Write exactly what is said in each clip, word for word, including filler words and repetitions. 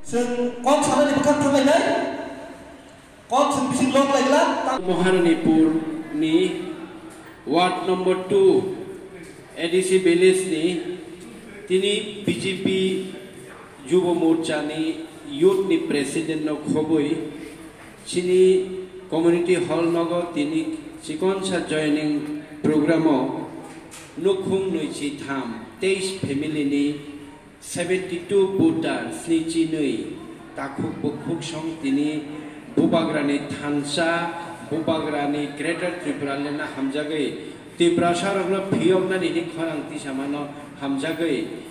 Chwng kok sanani bwkhak thanglainai, kok chwng bising lok laigla. Maharanipur ni Ward number two A D C village ni tini B J P Yuva Morcha ni youth ni president no khobwi chini community hall nogo tini chikonsa joining program o nukhung nwi chi tham teis family ni seventy two voter sni chi nwi takhuk bukhuk song tini Bubagrani thansa, Bubagrani Greater Tripura Land no hamjagwi Tiprasa rokno phiyoknani ni khorang tisamano hamjagwi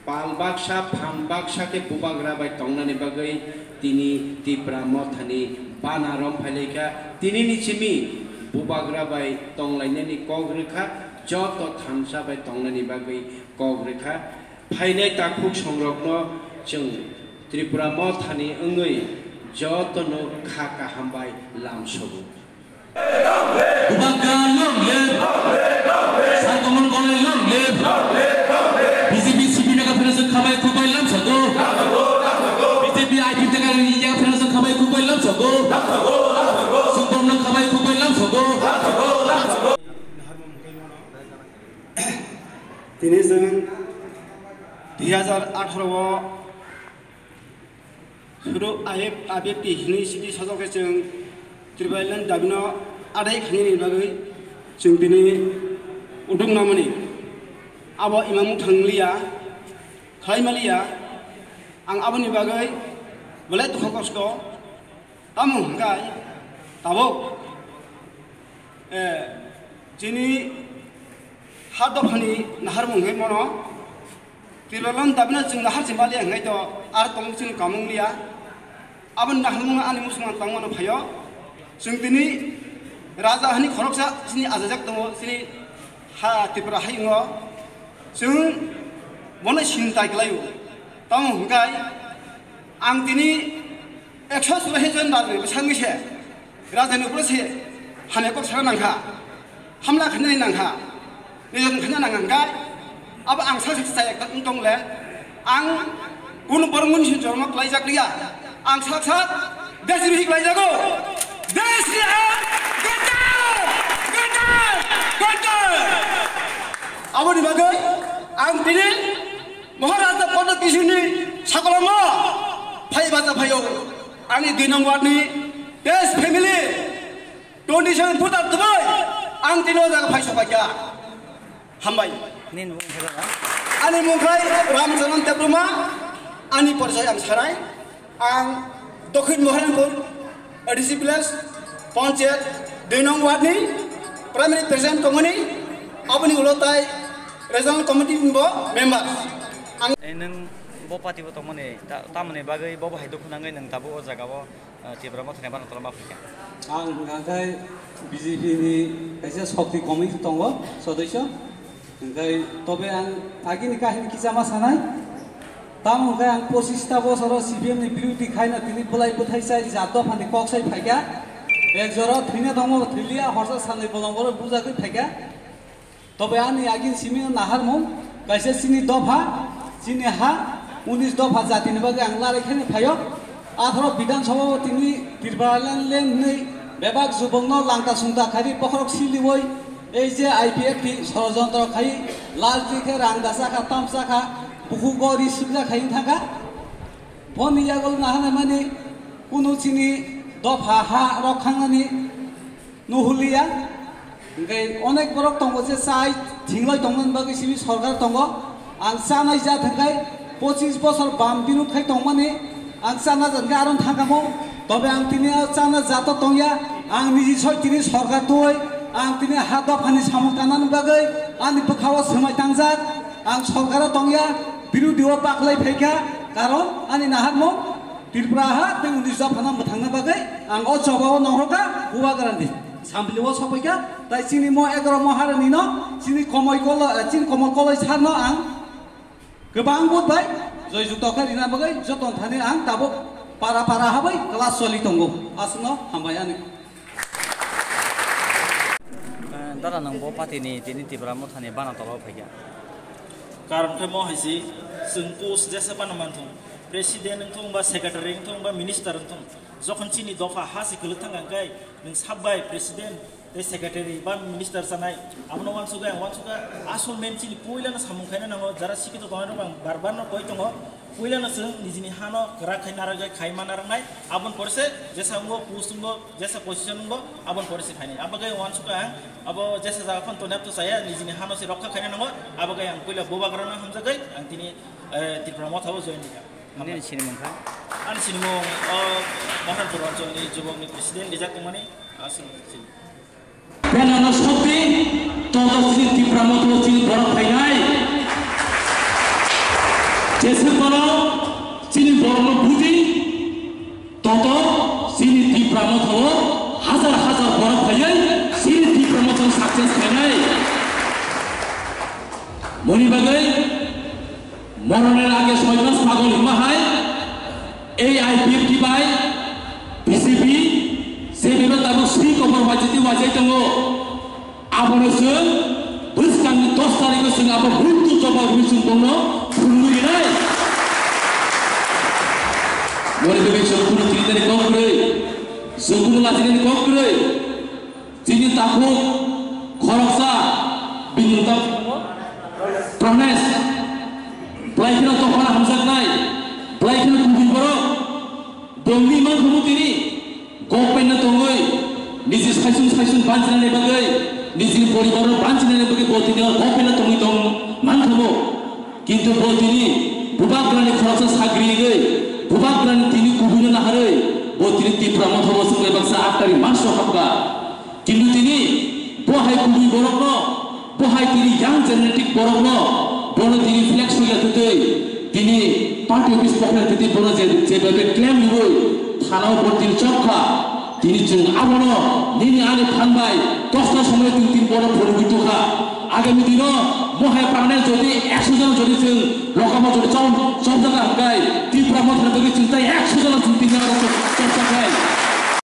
pal baksa, phan baksa khe Bubagra bai tongnani bagwi tini Tipra Mothani bana rom phailaikha. Tini ni simi Bubagra bai tonglainani kok rwkha, joto thansa bai tongnani bagwi kok rwkha. Phainai takhuk songrokno chwng Tripura Mothani wngwi jotono kha kaham bai lamsogo. Bubagra long live! Sir Komol Kolai long live! B J P C P M Naga Federation khabai kubai lamsogo. B J P I P Naga Federation khabai kubai lamsogo. Sir Komol khabai kubai lamsogo. Tini chwng dui hajar atharo o suru I F, I F T hinwi sidi sajak khe chwng Tripura Land dabino adai khainani bagwi chwng tini uduk namani. Abo imang muthang liya, khlai maliya, ang aboni bagwi belai dukha kosto. Tamo hwnkhe tabuk, eh, chini ha dophani naharmung hwnwi mano. Tripura Land dabino chwng nahar chwng baliya hwnkhe to ar tong chini kamung liya. Aboni naharmung ani musung tangmano phaio. Chwng tini raja hani khoroksa chini ajajak tongo, chini ha Tripura hayungo. Chwng bono sinta khlaio. Tamo hwnkhe ang tini ekso churashi jon rajani bwskango se, rajani uklo se hamya kok sana nangkha, hamla khainani nangkha, nijon khaina nangkha hwnkhe, abo ang sak sak chaya wng tong le, ang kunu borok mwnwi se jormo klaijak liya, ang sak sak desdrohi klaijago, desdrohi, gadar, gadar, gadar. Aboni bagwi ang tini Maharaj Pradyot Kishore ni sakolamo phai bacha phaio, ani dui nong ward ni best family, twenty seven voter tubui ang tini o jaga phai sokpaikha. Hambai. Nini mung khe ba? Ani mung khai Ramcharan Debbarma, ani porichoi ang sanai. Ang Dokhin Maharanpur A D C village, Panchayat, dui nong ward ni primary president tongmani, aboni ulo tai regional committee ni bo member. Ang Eh, nwng bo party bo tongmani, ta-, tamoni bagwi bo bo hai dukhu nangwi nwng tabuk o jaga o, eh, Tipra Mothani bana tola ma phaikha? Ang hwnkha khe B J P ni kaisa shokti committee tongo, sodosyo. Hwnkhe tobe ang agini kahini kisa ma sanai. Tamo hwnkhe ang pochista bosoro C P M ni birodhi khaina tini bwlai bwthai chai jat dophani kok sai phaikha. Ek jora thwina tongma bo thwiliya, horsa sanwi bolong borok bujagwi phaikha. Tobe ani agini simi naharmung kaisa chini dopha, chini ha, unis dopha jatini bagwi ang larai khaina phaio. Atharo Bidhan Sabha o tini Tripura Land Land hwnwi bebak jubokno langta sungta khairi bokhorok siliwi ei je I P F T sorojontro khai last di khe rang da chakha, tam chakha, bukhuk gori sibja khai thangkha. Boni yagul nahanai mani kunu chini dopha ha rok khangnani nuhuliya. Hingke onek borok tongo je chai thinglai tongmani bagwi simi sorkar tongo. Ang chanai jat hingke pochis bosor bam biruk khai tongmani ang chana jat hingke aron thangkamo. Tobe ang tini o chana jato tongya. Ang niji soi tini sorkar tui. Ang tini ha dophani samung tanani bagwi ani bwkhao swmai tangjak. Ang sorkaro tongya. Birodhi o baklai phaikha. Karon ani naharmung Tripura ha tei unis dophano mwthangna bagwi ang o choba o nongrokha Bubagrani sambilio sokphaikha, tai chini mo egaro mo harani no chini komoi kolo, eh, chini komol koloi sarno ang kwbang vote bai joy jukto khe rina bagwi joto thani ang tabuk para para habai class choli tongo. Aswkno hambai ani. Eh, dada nwng bo party ni tini Tipra Mothani bana tola o phaikha? Karon khe mo hai si, chwng post jesa phano manthung. President wngthung ba secretary wngthung ba minister wngthung, jokhon chini dopha ha se kwlwk thang kha hwnkhe nwng sab bai president tei secretary ba minister sanai, abono uansukha ang, uansukha asol main chini puilano samung khaina nango, jara sikito tongnai rok ang bar bar no koi tongo, puilano chwng nijini hano kwrak khai narwknai, khai ma narwknai, aboni pore se jesa wngo post wngo, jesa position wngo, aboni pore se khainai. Abagwi ang uansukha ang, abo jesa jaga phano tonwi abto chaya, nijini hano se rokha khaina nango, abagwi ang puila Bubagrano hamjagwi ang tini, eh, Tipra Motha o join rikha. Nini sinimung kha? Ani sinimung, o, Mohanpur Anchal ni Jubok ni President rijak tongmani, aswk sini. Belano shokti, toto chini Tipra Motha o chini borok phainai. Jeswk bono chini borokno budi, toto chini Tipra Motha o hajar hajar borok phaiwi chini Tipra Motha o success khainai. Moni bagwi Moronel age soi mas pagol hima hai, ei I P F T bai B J P, je bebak tabuk sri kopor wajiti wajai tongo. Abono chwng bwskangni dos tarikh o chwng abo mrutyu jobab rwwi chwng bono phunwi rinai. Moni bagwi chwng kunu tini tani kok kwrwi, chwng kunu lachini kok kwrwi. Chini takhuk khoroksa bini mung tamo Pranesh, belai kheno dophano hamjaknai, belai kheno kubui borok. Bongni mankhumu tini government no tongwi niji saisung saisung banjinani bagwi, nijini poribar no banjinani bagwi bo tini o government no tongwi tong mankhumu. Kintu bo tini bubagrani khoroksa sagri wngwi, bubagrani tini kubuino naharwi, bo tini Tipra Motha o chwng bai baksa aktari marsok hapkha. Kintu tini bo hai kubui borokno, bo hai tini young genetic borokno, bono tini flex hoya twtwi, tini party office pokna twtwi bono je, je bai claim rwwi, thana o bo tini chopkha. Tini chwng abono nini ani phan bai dosta somoi twi tini bono phunugwi tukha. Agami dino mohai prangnai jodi ekso jon jodi chwng lokamo jodi chom, chomjaga hwnkhe Tipra Motha ni bagwi chwng tai ekso jon chwng tini aro chwng